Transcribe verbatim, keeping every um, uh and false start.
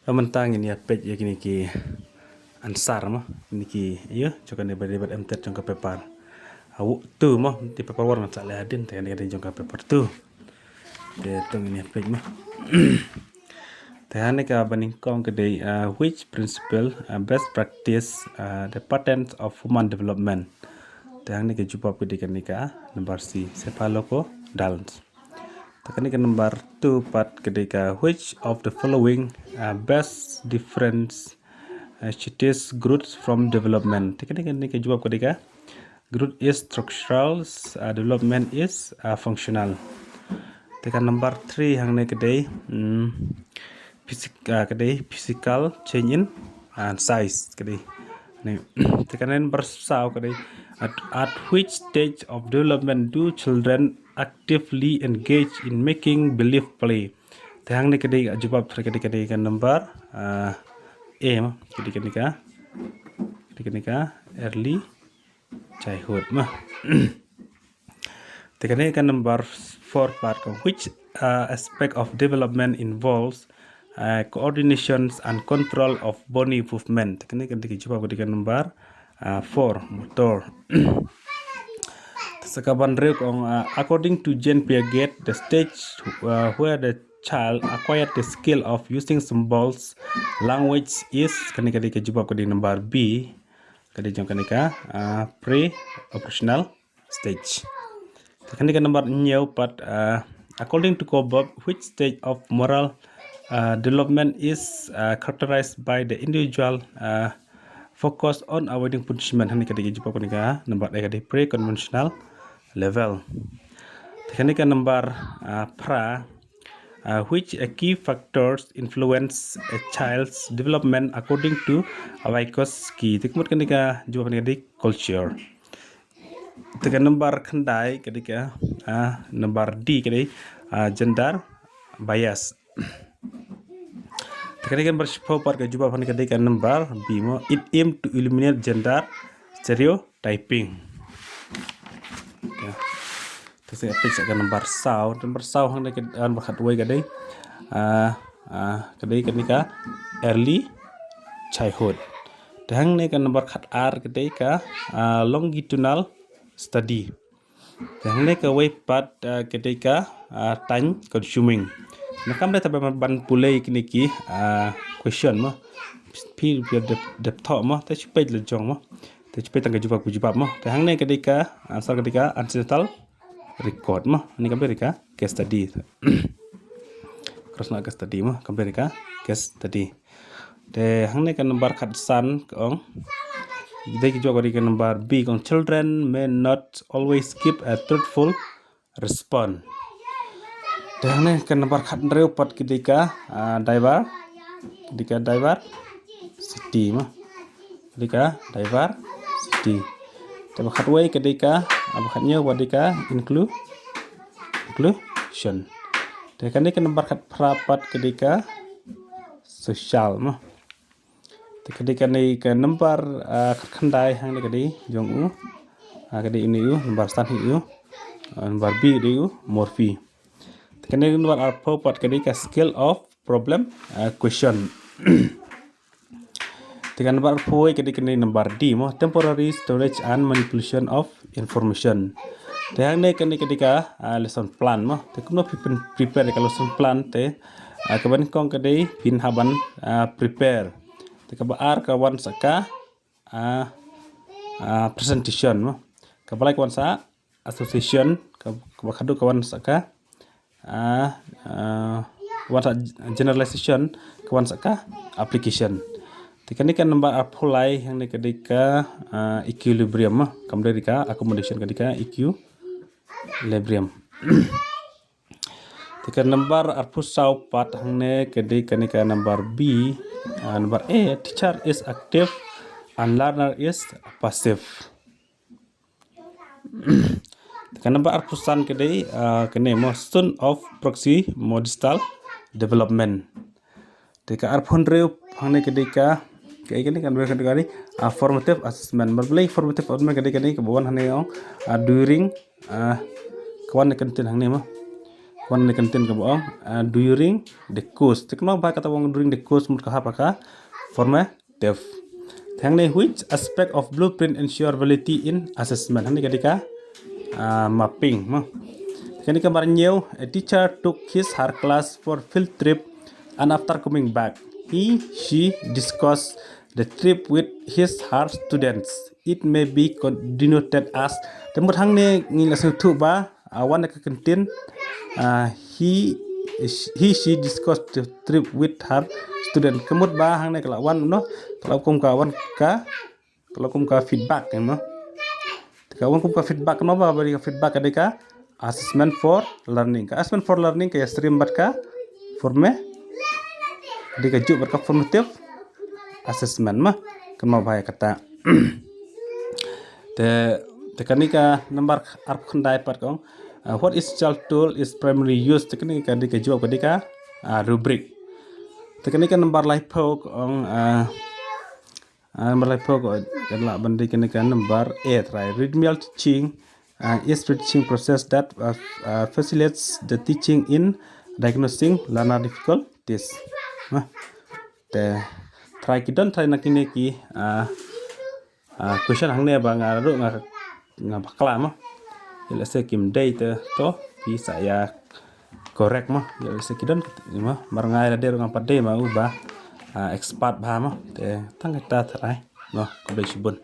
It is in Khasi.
Mynta ngin ïa peit ïa kine ki answer mo, kine ki ïa jong kane ba dei bad em tet jong ka paper. Awu tu mo, te paper one mynta leh hadien, te kane ka dei jong ka paper two. Te to ngin ïa peit mo. Te hangne kaba nyngkong ka dei, uh, which principle, uh, best practice, uh, the patterns of human development. Te hangne ka jubab ka dei kane ka number C, cephalocadults. Te kane ka number two pat ka dei ka which of the following, uh, best difference, uh, cities growth from development. Te kane kane ka jubab ka dei ka growth is structural, uh, development is, uh, functional. Te ka number three hangne ka dei, mm, physic-, uh, ka dei physical change in, uh, size ka dei. Te ka number saw ka dei at, at which stage of development do children actively engage in making believe play? Te hangne ka dei jubab three ka dei ka dei ka number, uh, A mo, ka dei ka dei ka, ka dei ka dei ka early childhood mo. Te kane ka number four pat ka which, uh, aspect of development involves, uh, coordinations and control of body movement. Te kane ka dei ka jubab ka dei ka number, uh, four, motor. Te sa ka ban reu kong, uh, according to Jean Piaget, the stage, uh, where the child acquired the skill of using symbols, language is, kane ka dei ka jubab ka dei number B, ka dei jong kane ka, uh, pre-operational stage. Te kane ka number hynñiew pat, uh, according to Kohlberg, which stage of moral, uh, development is, uh, characterized by the individual, uh, focus on avoiding punishment? Hangne ka dei ka jubab kane ka number A ka dei pre-conventional level. Te kane ka number, uh, phra, uh, which, uh, key factors influence a child's development according to Vygotsky? Te ka mut kane ka jubab kane ka dei culture. Te ka number khyndai ka dei ka, ah, number D ka dei, ah, gender bias. Te ka dei ka number shiphew pat ka jubab hangne ka dei ka number B mo, it aim to eliminate gender stereotyping. Okay. Te sa peit sa ka number saw, number saw hangne ka, ah, number khatwei ka dei, ah, ah, ka dei kane ka early childhood. Te hangne ka number khatar ka dei ka, ah, longitudinal study. Te hangne kawei pat, ah, ka dei ka, ah, time consuming. Nga kam dei tang ban pule kine ki, ah, question mo. Phi phi dep dep thoh mo, te shu peit la jong mo. Te shu peit tang ka jubab ka jubab mo. Te hangne ka dei ka answer ka dei ka antenatal record mo. Hangne kam dei ka case study. Cross na case study mo, kam dei ka case study. Te hangne ka number khatsan ka ong. Dei ka jubab ka dei ka number B ka ong, children may not always give a truthful response. Te hangne ka number khathynriew pat ka dei ka, ah, diver-, ka dei ka diversity mo. Ka dei ka diversity. Te ba khatwei ka dei ka, ah, ba khathynñiew ka dei ka inclu-, inclusion. Te kane ka number khatphra pat ka dei ka social mo. Te ka dei kane ka number, ah, khatkhyndai hangne ka dei jong u. Ah, ka dei une u, number san hi u. Ah, number B dei u Murphy. Te kane number arphew pat ka dei ka scale of problem, ah, question. Te ka number arphew ka dei kane number D mo, temporary storage and manipulation of information. Te hangne kane ka dei ka, ah, lesson plan mo. Te kumno phi pyn prepare ka lesson plan te, ah, kaba nyngkong ka dei phin hap ban, ah, prepare. Te kaba ar ka wan sa ka, ah, ah, presentation mo. Kaba lai ka wan sa association, ka-, kaba khadduh ka wan sa ka, ah, ah, wan sa generalization, ka wan sa ka application. Te kane ka number arphew lai hangne ka dei ka, ah, equilibrium mo. Kam dei ka accommodation, ka dei ka equilibrium. Te ka number arphew saw pat hangne ka dei kane ka number B, ah, number A, teacher is active and learner is passive. Te ka number arphew san ka dei, ah, kane mo, zone of proximodistal development. Te ka arphew hynriew hangne ka dei ka, ka, ka dei ka number ka dei ka dei, ah, formative assessment. Balei formative assessment ka dei ka dei kaba wan hangne ong, ah, during, ah, ka wan ka ktien hangne mo. Wan ne ka ktien kaba ong, ah, during the course. Te kynmaw ba kata ong during the course mut ka hap ha ka formative. Te hangne, which aspect of blueprint ensure validity in assessment? Hangne ka dei ka, ah, mapping mo. Te kane ka mar hynñiew, a teacher took his her class for field trip and after coming back, he she discussed the trip with his her students. It may be denoted as. Te mut hangne ngi la sngewthuh ba, ah, wan ka ktien, ah, he he she discussed the trip with her student. Ka mut ba hangne ka la wan no, ka la kum ka wan ka, ka la kum ka feedback mo. Te ka wan kum ka feedback no ba, ba dei ka feedback ka dei ka assessment for learning. Ka assessment for learning ka ïa stream bad ka forme, dei ka juh bad ka formative assessment mo. Kynmaw ba ïa kata. Te, te kane ka number arphew khyndai pat ka ong, ah, what essential tool is primarily used? Te kane ka dei ka jubab ka dei ka, ah, rubric. Te kane ka number laiphew ka ong, ah, ah, number laiphew ka, ka lah ban dei kane ka number A trai. Remedial teaching, ah, is the teaching process that, ah, ah, facilitates the teaching in diagnosing learner difficulties. Nah, te trai ki don trai na kine ki, ah, ah, question hangne ba nga ruh nga, nga bakla mo. Ïa lehse kim dei te to ki sa ïa correct mo. Ïa lehse ki don mo, mar nga ïa la dei ruh ngam pat dei ma u ba, ah, expert bha mo. Te tang kata trai mo, khublei shibun.